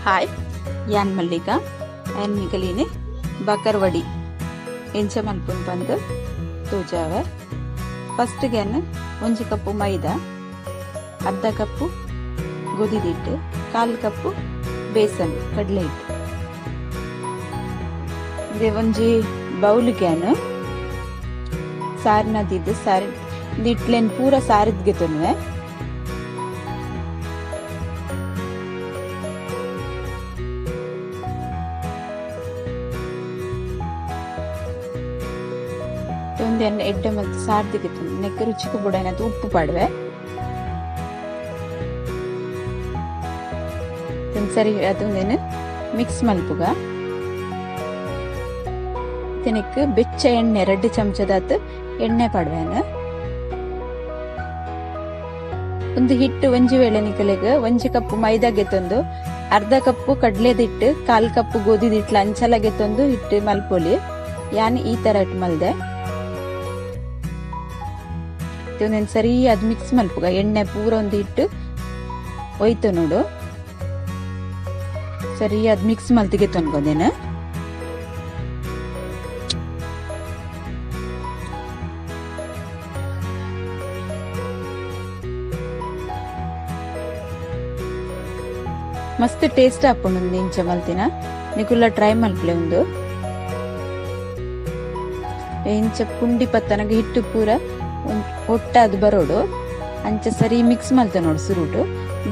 Hi ಯಾನ್ ಮಲ್ಲಿಕಾ ಆನ್ ನಿಕಲಿನಿ ಬಕರ್ವಡಿ ಎಂಚ ಮನ್ಪುನ್ ಪಂದ್ ತೋಜಾವೆ. ಫಸ್ಟ್ ಗೆ ಒಂಜಿ ಕಪ್ಪು ಮೈದಾ, ಅರ್ಧ ಕಪ್ಪು ಗೋಧಿದ ಹಿಟ್ಟು, ಕಾಲು ಕಪ್ಪು ಬೇಸನ್ ಕಡಲೆ ಹಿಟ್ಟು. ಇಂದೆ ಒಂಜಿ ಬೌಲ್ ಗ್ಯಾನ್ ಸಾರಿನದಿದ್ದು ಸಾರಿ ಇಟ್ಲೆನ್ ಪೂರ ಸಾರಿದ್ಗೆ ತೊನ್ವೆ. ಒಂದೆನ್ ಎಡ್ಡೆ ಮಲ್ತ್ ಸಾರ್ದಿಗೆ ನೆಕ್ ರುಚಿಕ್ ಬೋಡಾಯಿನಾತ್ ಉಪ್ಪು ಪಾಡುವೆ. ಸರಿ ಅದು ಮಿಕ್ಸ್ ಮಲ್ಪುಗ. ನೆಕ್ ಬೆಚ್ಚ ಎಣ್ಣೆ 2 ಚಮಚದಾತ್ ಎಣ್ಣೆ ಪಾಡುವೆನ್. ಒಂದು ಹಿಟ್ಟು ಒಂಜಿ ವೇಳೆ ನಿಕಲೆಗ್ ಒಂಜಿ ಕಪ್ಪು ಮೈದಾ ಗೆತ್ತೊಂದು ಅರ್ಧ ಕಪ್ಪು ಕಡ್ಲೆದಿಟ್ಟು ಕಾಲ್ ಕಪ್ಪು ಗೋಧಿದಿಟ್ಲ ಅಂಚಲ ಗೆತ್ತೊಂದು ಹಿಟ್ಟು ಮಲ್ಪೊಲಿ. ಯಾನ್ ಈ ತರ ಹಿಟ್ಟು ಮಲ್ದೆ. ಒಂದೊಂದು ಸರಿ ಅದು ಮಿಕ್ಸ್ ಮಲ್ಪುಗ. ಎಣ್ಣೆ ಪೂರ ಒಂದು ಹಿಟ್ಟು ಒಯ್ತು ನೋಡು. ಸರಿ ಅದು ಮಿಕ್ಸ್ ಮಲ್ತಿಗೆ ತೊನ್ಕೊಂದೇನು. ಮಸ್ತ್ ಟೇಸ್ಟ್ ಆಪುಂಡು ಇಂಚ ಮಲ್ತಿನ. ನಿಕುಲ್ಲ ಟ್ರೈ ಮಲ್ಪಲೆ ಉಂದು. ಇಂಚ ಪುಂಡಿ ಪತ್ತನಗ ಹಿಟ್ಟು ಪೂರ ಒಟ್ಟಾದ್ ಬರೋಡು. ಅಂಚ ಸರಿ ಮಿಕ್ಸ್ ಮಲ್ತ ನೋಡು ಸುರುಟು.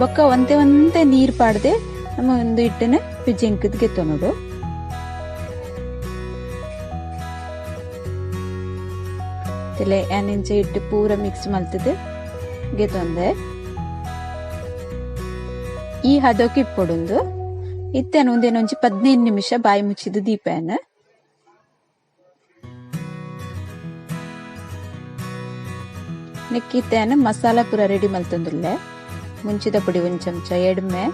ಬೊಕ್ಕ ಒಂತೆ ಒಂತೆ ನೀರ್ ಪಾಡ್ದೆ ನಮ್ಮ ಒಂದು ಹಿಟ್ಟನ್ನ ಪಿಜಿಂಕದ್ ಗೆತ್ತೊ ನೋಡು. ತಿಲೆ ಇಂಚ ಹಿಟ್ಟು ಪೂರ ಮಿಕ್ಸ್ ಮಲ್ತದೆ ಗೆತ್ತೊಂದೆ. ಈ ಹದಕ್ಕೆ ಇಪ್ಪೊಡುಂದು. ಇತ್ತೇನು ಒಂದೇನೊಂಜಿ 15 ನಿಮಿಷ ಬಾಯಿ ಮುಚ್ಚಿದ ದೀಪೇನ. ನೆಕ್ಕಿತ್ತೇನ ಮಸಾಲ ಪೂರ ರೆಡಿ ಮಲ್ತೊಂದುಲ್ಲೆ. ಮುಂಚಿದ ಪುಡಿ 1 ಚಮಚ, ಎಡ್ಮೆ,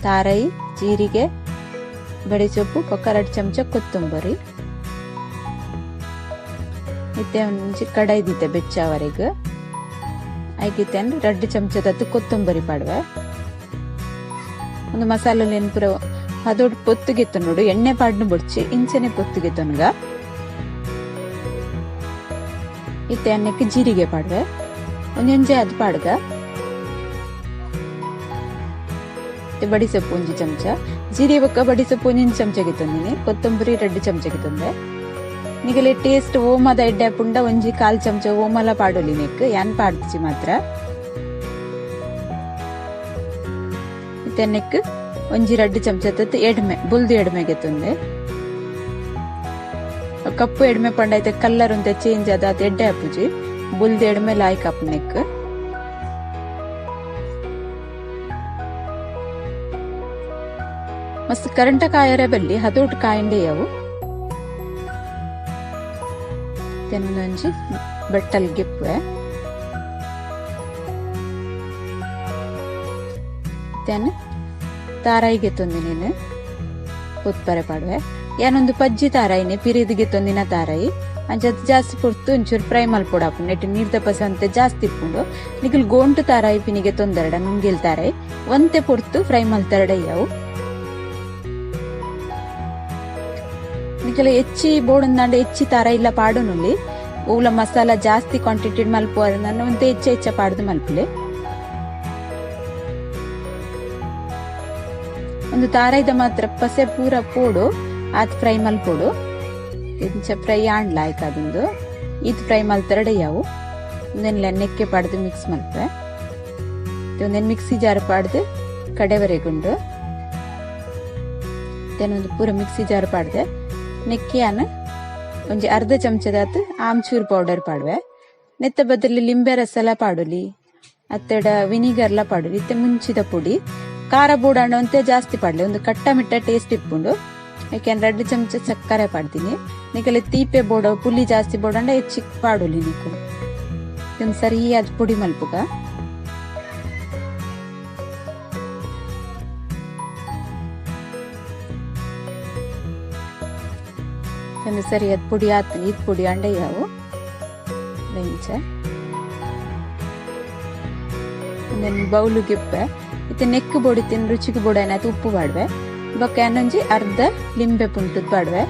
ತಾರೈ, ಜೀರಿಗೆ, ಬಡಿಸೊಪ್ಪು, ಬೊಕ್ಕ 2 ಚಮಚ ಕೊತ್ತಂಬರಿ. ಇತ್ತೆ ಒಂಜಿ ಕಡಾಯಿ ದೀತೆ ಬೆಚ್ಚವರೆಗ್. ಐಕಿತ್ತೇನ್ 2 ಚಮಚದತ್ತು ಕೊತ್ತಂಬರಿ ಪಾಡುವೆ. ಒಂದು ಮಸಾಲೆ ನೆನ್ಪುರ ಅದೊಡ್ ಪೊತ್ತುಗೆತ್ತ ನೋಡು. ಎಣ್ಣೆ ಪಾಡ್ನು ಬೊಡ್ಚಿ ಇಂಚನೆ ಪೊತ್ತುಗೆತ್ತೊನ್ಗ. ಇತ್ತೆ ಅನ್ನಕ್ಕೆ ಜೀರಿಗೆ ಪಾಡುವೆ. ಒಂಜೊಂಜೆ ಅದು ಪಾಡ್ಗ. ಬಡಿಸೊಪ್ಪು 1 ಚಮಚ, ಜೀರಿಗೆ ಬೊಕ್ಕ ಬಡಿಸೊಪ್ಪು 1 ಚಮಚಗೆ ತಂದಿನಿ, ಕೊತ್ತಂಬರಿ 2 ಚಮಚಗೆ ತಂದೆ. ನಿಗಲೆ ಟೇಸ್ಟ್ ಓಮದ ಎಡ್ಡೆ ಪುಂಡ ಒಂಜಿ ಕಾಲ್ ಚಮಚ ಓಮಲ ಪಾಡೊಲಿ ನೆಕ್ ಯಾನ್ ಪಾಡ್ಚಿ ಮಾತ್ರ. ಇತ್ತೆ ನೆಕ್ ಒಂಜಿ 2 ಚಮಚ ತತ್ತು ಎಡ್ಮೆ ಬುಲ್ದು ಎಡ್ಮೆಗೆ ತಂದೆ. ಕಪ್ಪು ಎಡ್ಮೆ ಪಂಡ ಐತೆ ಕಲ್ಲರ್ ಒಂತೆ ಚೇಂಜ್ ಅದ ಅದು ಎಡ್ಡೆ ಆಪುಜಿ. ಬುಲ್ದು ಎಡ್ಮೆ ಲಾಯ್ಕ್ ಆಪು ನೆಕ್. ಮಸ್ತ್ ಕರಂಟ ಕಾಯರೆ ಬಲ್ಲಿ ಹದೋಟ್ ಕಾಯಿಂಡೆ ಅವು. ಒಂಜಿ ಬಟ್ಟಲ್ ಗೆಪ್ಪುವೆ. ತಾರಾಯಿಗೆ ತಂದೆ ನೀನು ಪೊತ್ಪರೆ ಪಾಡುವೆ. ಯಾನೊಂದು ಪಜ್ಜಿ ತಾರಾಯಿನೆ ಪಿರಿದಿಗೆ ತೊಂದಿನ ತಾರಾಯಿ. ಅಂಚ ಜಾಸ್ತಿ ಪೊರ್ತು ಒಂಚೂರು ಫ್ರೈ ಮಲ್ಪೊಡಾಪುಂಡು. ನೆಟ್ ನೀರ್ದ ಪಸಂತೆ ಜಾಸ್ತಿ ಇಪ್ಪುಂಡು. ನಿಕುಲ್ ಗೋಂಟು ತಾರಾಯಿ ಪಿನಿಗೆ ತೊಂದರಡ ನುಂಗೆಲ್ ತಾರಾಯಿ ಒಂತೆ ಪೊರ್ತು ಫ್ರೈ ಮಲ್ತರಡ ಯಾವು. ನಿಕಲ ಹೆಚ್ಚಿ ಬೋಡಂದಾಂಡ ಹೆಚ್ಚಿ ತಾರಾಯಿ ಇಲ್ಲ ಪಾಡುನುಲ್ಲಿ. ಓಲ ಮಸಾಲ ಜಾಸ್ತಿ ಕ್ವಾಂಟಿಟಿ ಮಲ್ಪುವ ಒಂತೆ ಹೆಚ್ಚ ಹೆಚ್ಚ ಪಾಡ್ದು ಮಲ್ಪುಲೆ. ಒಂದು ತಾರಾಯ್ದ ಮಾತ್ರ ಪಸೆ ಪೂರ ಪೋಡು ಆತ್ ಫ್ರೈ ಮಲ್ಪೊಡು. ಇಂಚ ಫ್ರೈ ಆಂಡ್ಲ ಆಯ್ಕ ಅದೊಂದು ಈತ್ ಫ್ರೈ ಮಲ್ತರಡೆ ಯಾವು. ಒಂದೆಲ್ಲ ನೆಕ್ಕೆ ಪಾಡ್ದು ಮಿಕ್ಸ್ ಮಲ್ಪೆ. ಒಂದೇನು ಮಿಕ್ಸಿ ಜಾರ್ ಪಾಡ್ದು ಕಡೆವರೆಗುಂಡು. ಒಂದು ಪೂರ ಮಿಕ್ಸಿ ಜಾರ್ ಪಾಡ್ದೆ ನೆಕ್ಕೆಯಾನ ಒಂಜಿ ಅರ್ಧ ಚಮಚದಾತ್ ಆಮ್ಚೂರ್ ಪೌಡರ್ ಪಾಡುವೆ. ನೆತ್ತ ಬದಲು ಲಿಂಬೆ ರಸಲ ಪಾಡುಲಿ, ಅತ್ತಡ ವಿನಿಗರ್ಲ ಪಾಡುಲಿ. ಇತ್ತೆ ಮುಂಚಿದ ಪುಡಿ ಖಾರ ಬೋಡಾಂಡ ಒಂತೆ ಜಾಸ್ತಿ ಪಾಡ್ಲಿ, ಒಂದು ಕಟ್ಟ ಮಿಟ್ಟ ಟೇಸ್ಟ್ ಇಪ್ಪುಂಡು. ಯಾಕೆಂದ್ರೆ 2 ಚಮಚ ಸಕ್ಕರೆ ಪಾಡ್ತೀನಿ. ನಿಕಲೆ ತೀಪೆ ಬೋಡ ಪುಲಿ ಜಾಸ್ತಿ ಬೋಡಾಂಡ ಹೆಚ್ಚಿ ಪಾಡುಲಿ ನಿಕು. ಇದೊಂದು ಸರಿಯಾದ ಪುಡಿ ಮಲ್ಪುಗ. ಒಂದು ಸರಿಯಾದ ಪುಡಿ ಆತು. ಇದು ಪುಡಿ ಅಂಡೆ ಯಾವು ಇಂಚ ಒಂದೊಂದು ಬೌಲು ಗಿಪ್ಪೆ. ಇತ್ತೆ ನೆಕ್ ಬೋಡಿತ್ತಿನ ರುಚಿಗೆ ಬೋಡ ಏನಾಯ್ತು ಉಪ್ಪು ಪಾಡುವೆ. ಬೊಕ್ಕ ಯಾನೊಂಜಿ ಅರ್ಧ ಲಿಂಬೆ ಪುಂಟುದ್ ಪಾಡುವೆ.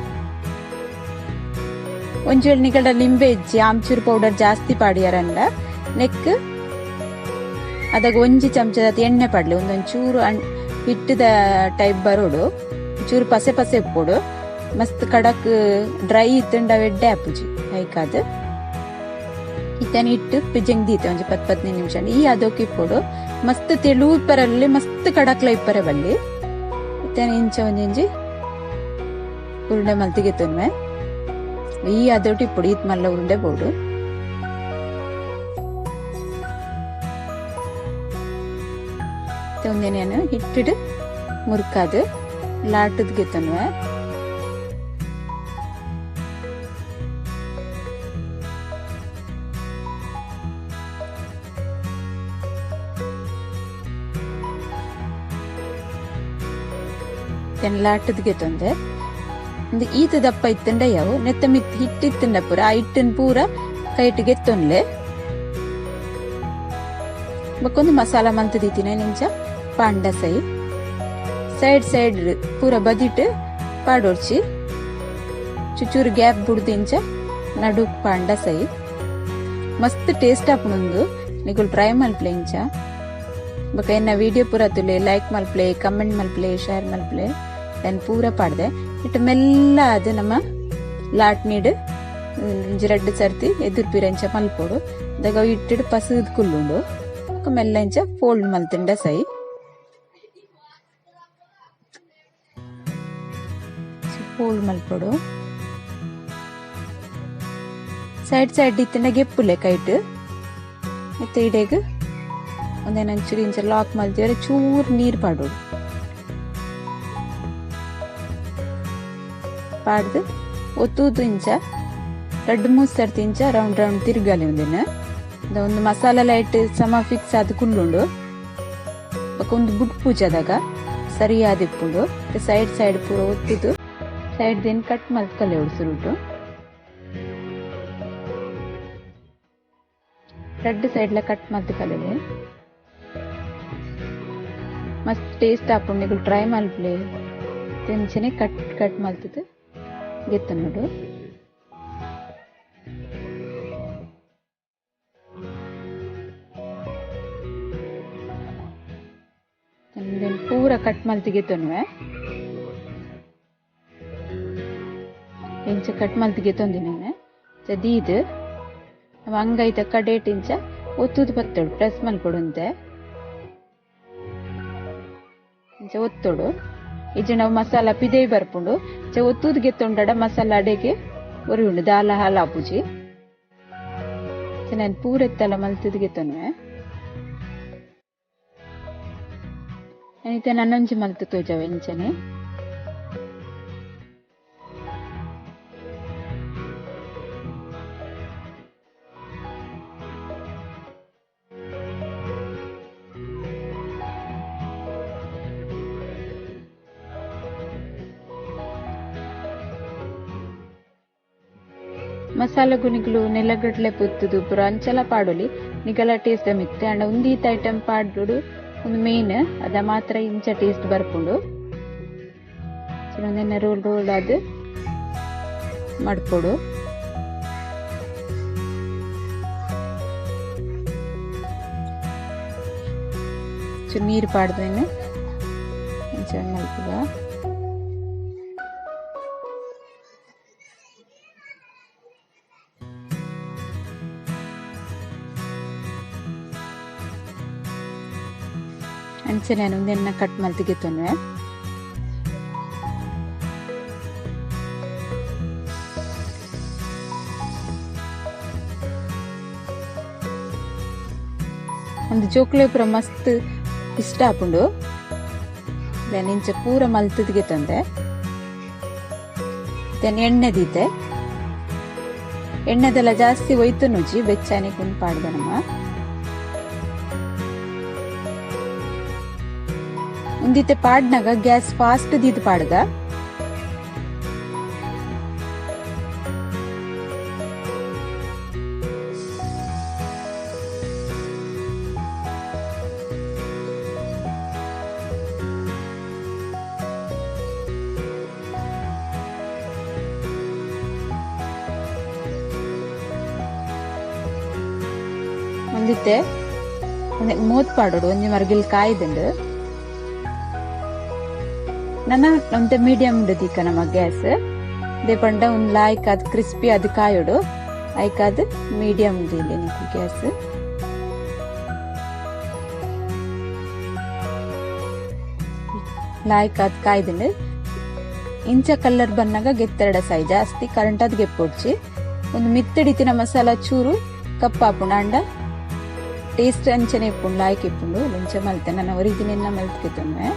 ಒಂಜಿ ವೇಳೆ ನಿಗಡ ಲಿಂಬೆ ಇಜ್ಜಿ ಆಮ್ಚೂರ್ ಪೌಡರ್ ಜಾಸ್ತಿ ಪಾಡಿಯರಂಡ ನೆಕ್ ಅದಾಗ ಒಂಜಿ ಚಮಚದ ಎಣ್ಣೆ ಪಾಡ್ಲೆ. ಒಂದೊಂದು ಚೂರು ಹಿಟ್ಟದ ಟೈಪ್ ಬರೋಡು, ಚೂರು ಪಸೆ ಪಸೆ ಇಪ್ಪೊಡು. ಮಸ್ತ್ ಕಡಕ್ ಡ್ರೈ ಇತ್ತುಂಡ ಎಡ್ಡೆ ಆಪುಜಿ ಐಕಾದ್. ಇತ್ತನ ಹಿಟ್ಟು ಪಿಜಂಗ್ ದೀತೆ ಒಂಜಿ 10-15 ನಿಮಿಷ ಈ ಅದಕ್ಕೆ ಇಪ್ಪೊಡು. ಮಸ್ತ್ ತೆಳು ಇಪ್ಪರಲ್ಲಿ ಮಸ್ತ್ ಕಡಕ್ಲ ಇಪ್ಪರೆ ಬಲ್ಲಿ. ಇತ್ತನ ಇಂಚ ಒಂಜೊಂಜಿ ಉರುಂಡೆ ಮಲ್ತಿಗೆ ತೊನ್ವೆ ಈ ಅದೊಟ್ಟು ಇಪ್ಪೊಡು. ಈತ್ ಮಲ್ಲ ಉರುಂಡೆ ಬೋಡು. ಒಂದೇನೇನು ಹಿಟ್ಟಿಡು ಮುರ್ಕಾದು ಲಾಟದ ಗೆತ್ತನ್ವೆ. ಲಾಟದ ಗೆತ್ತೊಂದೆ ಒಂದು ಈತ ದಪ್ಪ ಇತ್ತಂಡ ಯಾವು ನೆತ್ತ ಮಿತ್ ಹಿಟ್ಟಿತ್ತಂಡ ಪೂರ ಆ ಹಿಟ್ಟನ್ ಪೂರ ಕೈಟ್ ಗೆತ್ತೊನ್ಲೆ. ಬೊಕ್ಕೊಂದು ಮಸಾಲ ಮಂತ್ ದೀತಿನ ನಿಂಚ ಪಾಂಡ ಸೈ ಸೈಡ್ ಸೈಡ್ ಪೂರ ಬದಿಟ್ ಪಾಡೋರ್ಚಿ ಚುಚೂರು ಗ್ಯಾಪ್ ಬುಡ್ದು ಇಂಚ ನಡು ಪಾಂಡ ಸೈ ಮಸ್ತ್ ಟೇಸ್ಟ್ ಆಪುಂಡು. ನಿಗುಲ್ ಟ್ರೈ ಮಲ್ಪ್ಲೆ ಇಂಚ. ಬೊಕ ಎನ್ನ ವಿಡಿಯೋ ಪೂರ ತುಲೆ ಲೈಕ್ ಮಲ್ಪ್ಲೆ, ಕಮೆಂಟ್ ಮಲ್ಪ್ಲೆ, ಶೇರ್ ಮಲ್ಪ್ಲೆ. ಯಾನ್ ಪೂರ ಪಾಡ್ದೆ ಇಟ್ಟು ಮೆಲ್ಲ ಅದು ನಮ್ಮ ಲಾಟ್ ನೀಡು ಒಂಜಿ ರಡ್ಡ್ ಸರ್ತಿ ಎದುರು ಪಿರ ಇಂಚ ಮಲ್ಪೊಡು. ದಾಗ ಇಟ್ಟಿಡು ಪಸದ್ ಕುಲ್ಲುಂಡು. ಮೆಲ್ಲ ಇಂಚ ಫೋಲ್ಡ್ ಮಲ್ತಿಂಡ ಸೈ. ಫೋಲ್ಡ್ ಮಲ್ಪೊಡು. ಸೈಡ್ ಸೈಡ್ ಇತ್ತಿಂಡ ಗೆಪ್ಪುಲೆ ಕೈಟ್ ಮತ್ತೆ ಇಡೆಗ್ ಒಂದೇನಂಚೂರು ಇಂಚ ಲಾಕ್ ಮಲ್ತಿದ್ರೆ ಚೂರು ನೀರು ಪಾಡೋಡು. ಪಾಡ್ದು ಒತ್ತುದು ಇಂಚ ರಡ್ಡ್ ಮೂರು ಸರ್ತಿ ಇಂಚ ರೌಂಡ್ ರೌಂಡ್ ತಿರ್ಗಾಲಿ ಒಂದಿನ. ಒಂದು ಮಸಾಲ ಲೈಟ್ ಸಮ ಫಿಕ್ಸ್ ಆದ್ ಕುಲ್ಲುಂಡು. ಬೊಕ ಒಂದು ಬುಡ್ ಪೂಜಾದಾಗ ಸರಿಯಾದ ಇಪ್ಪುಂಡು. ಸೈಡ್ ಸೈಡ್ ಪೂರ ಒತ್ತುದು ಸೈಡ್ ದಿನ ಕಟ್ ಮಲ್ತ್ಕಲೆ ಸುರುಟು. ರಡ್ಡ್ ಸೈಡ್ ಲ ಕಟ್ ಮಲ್ತ್ಕಲೆ ಮಸ್ತ್ ಟೇಸ್ಟ್ ಆಪುಂಡು. ನಿಗುಲು ಟ್ರೈ ಮಲ್ಪ್ಲೆ. ಇಂಚನೆ ಕಟ್ ಕಟ್ ಮಲ್ತುದು ಗೆತ್ತುನೋಡು. ಪೂರ ಕಟ್ ಮಲ್ತ್ ಗೆತ್ತೊನುವೆ. ಇಂಚ ಕಟ್ ಮಲ್ತ್ ಗೆತ್ತೊಂದಿನ ದೀದ್ ಅಂಗೈತ ಕಡೇಟ್ ಇಂಚ ಒತ್ತುದು ಬತ್ತೋಡು ಪ್ರೆಸ್ ಮಲ್ಪೊಡು ಅಂತೆ ಇಂಚ ಒತ್ತೋಡು. ಇಜ್ಜಂಡ ಅವು ಮಸಾಲ ಪಿದೈ ಬರ್ಪುಂಡು. ಇಂಚ ಒತ್ತುದು ಗೆತ್ತೊಂಡಡ ಮಸಾಲ ಅಡೆಗೆ ಒರಿ ಉಂಡು ದಾಲ ಹಾಲು ಆಪುಜಿ. ನಾನು ಪೂರ ಎತ್ತಲ ಮಲ್ತುದು ಗೆತ್ತೊನುವೆ. ಇತ್ತೆ ನನ್ನೊಂಜಿ ಮಲ್ತ್ ತೋಜಾವೆ ಇಂಚನೆ. ಮಸಾಲೆ ಗುಣಿಗಳು ನೆಲಗಡ್ಲೆ ಪೊತ್ತುದು ಪೂರ ಅಂಚಲ ಪಾಡೊಲಿ ನಿಗಲ ಟೇಸ್ಟ್ ಮಿತ್ತೆ. ಅಂಡ ಒಂದೀತ ಐಟಮ್ ಪಾಡ್ಡು ಒಂದು ಮೇನ್ ಅದ ಮಾತ್ರ ಇಂಚ ಟೇಸ್ಟ್ ಬರ್ಪುಂಡು. ಒಂದೆನ್ನ ರೋಲ್ ರೋಲ್ ಅದು ಮಡ್ಪೊಡು. ಚೂರು ನೀರು ಪಾಡ್ದೇನೆ ಇಂಚ ಮಲ್ಪುಗ. ಅಂಚನೆ ಒಂದೆನ್ನ ಕಟ್ ಮಲ್ತ್ ಗೆತ್ತೊನುವೆ. ಒಂದು ಜೋಕ್ಲೆ ಪೂರ ಮಸ್ತ್ ಇಷ್ಟ ಆಪುಂಡು. ಇಂಚ ಪೂರ ಮಲ್ತುದು ಗೆತ್ತೊಂದೆ. ಎಣ್ಣೆ ದೀತೆ. ಎಣ್ಣೆದೆಲ್ಲ ಜಾಸ್ತಿ ಒಯ್ತು ನುಜಿ ಬೆಚ್ಚಾನೆ ಕುಂದು ಪಾಡ್ದ ನಮ್ಮ. ಉಂದಿತ್ತೆ ಪಾಡ್ನಾಗ ಗ್ಯಾಸ್ ಫಾಸ್ಟ್ ದೀದ್ ಪಾಡ್ಗ. ಉಂದಿತ್ತೆ ಉಂದೆಕ್ ಮೂತ್ ಪಾಡೊಡು, ಒಂಜಿ ಮರ್ಗಿಲ್ ಕಾಯ್ದುಂಡು. ನನ ಒಂತೆ ಮೀಡಿಯಂ ದೀಕ ನಮ್ಮ ಗ್ಯಾಸ್. ದಾಯೆ ಪಂಡ ಉಂದು ಲಾಯ್ಕ್ ಆದ್ ಕ್ರಿಸ್ಪಿ ಆದ್ ಕಾಯೊಡು, ಐಕಾದ್ ಮೀಡಿಯಂ ದೀಲೆ ಗ್ಯಾಸ್. ಲಾಯ್ಕ್ ಆದ್ ಕಾಯ್ದುಂಡು. ಇಂಚ ಕಲರ್ ಬನ್ನಗ ಗೆತ್ತೆರಡ ಸಾಯಿ, ಜಾಸ್ತಿ ಕರೆಂಟ್ ಆದ್ ಗೆಪ್ಪೊಡ್ಚಿ. ಒಂದು ಮಿತ್ತಡಿತಿನ ಮಸಾಲ ಚೂರು ಕಪ್ಪಾಪುಂಡು, ಆಂಡ ಟೇಸ್ಟ್ ಅಂಚನೆ ಇಪ್ಪುಂಡು, ಲಾಯ್ಕ್ ಇಪ್ಪುಂಡು. ಇಂಚ ಮಲ್ತೆ ನನ್ನ ಒರಿದಿನ ಮಲ್ತ್ ಕೆತ್ತೊನ್ವೆ.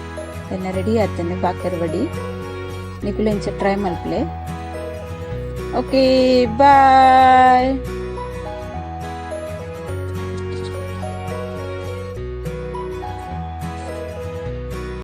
ಎನ್ನ ರೆಡಿ ಆತೇನೆ ಬಾಕರ್ ವಡಿ. ನಿಕುಲು ಇಂಚ ಟ್ರೈ ಮಲ್ಪಲೆ. Okay, bye.